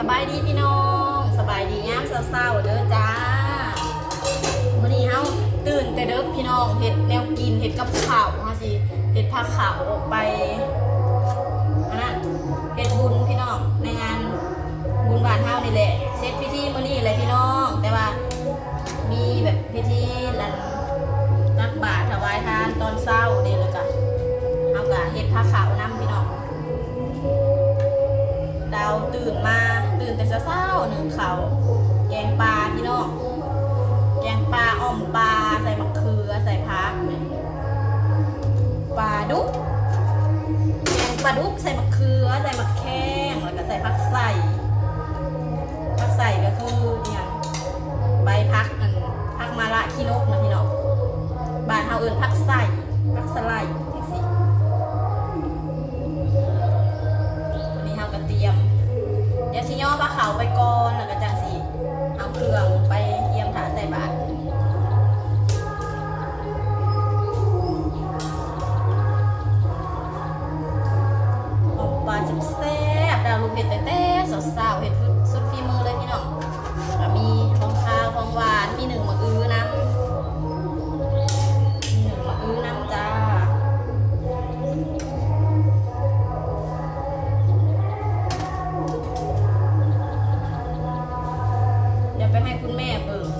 ສະບາຍດີພີ່ນ້ອງ ສະບາຍດີຍາມເຊົ້າໆເດີຈ້າ. ມື້ນີ້ເຮົາຕື່ນແຕ່ເດິກພີ່ນ້ອງ ເຮັດແນວກິນ ເຮັດກັບເຂົ້າ ເຮົາຊິເຮັດພາເຂົ້າອອກໄປ ອັນນັ້ນ ເຮັດບຸນພີ່ນ້ອງ ໃນງານບຸນບ້ານເຮົານີ້ແຫຼະ. ເສັດພິທີມື້ນີ້ແຫຼະພີ່ນ້ອງ ແຕ່ວ່າມີແບບພິທີ ອັນ ຕັກບາດຖວາຍທານຕອນເຊົ້າເດ້ ແລ້ວກະເຮົາກະເຮັດພາເຂົ້ານຳພີ່ນ້ອງ. ດາວຕື່ນມາ ຕື່ນແຕ່ເຊົ້າໆ ໜຶ້ງເຂົ້າ ແກງປາພີ່ນ້ອງ ແກງປາ ອ່ອມປາ ໃສ່ໝາກເຂືອ ໃສ່ຜັກ ປາດຸກ ແກງປາດຸກ ໃສ່ໝາກເຂືອ ໃສ່ໝາກແຂ້ງ ແລ້ວກະໃສ່ຜັກໄສ້. ຜັກໄສ້ກະຄືອີ່ຫຍັງ ໃບຜັກ ອັນ ຜັກມະລະຂີ້ນົກນະພີ່ນ້ອງ ບ້ານເຮົາເອີ້ນຜັກໄສ້ ຜັກສະໄລຈັ່ງຊີ້. ນີ້ເຮົາກະຕຽມ ດຽວຊິຍໍພາເຂົ້າໄປກ່ອນ ແລ້ວ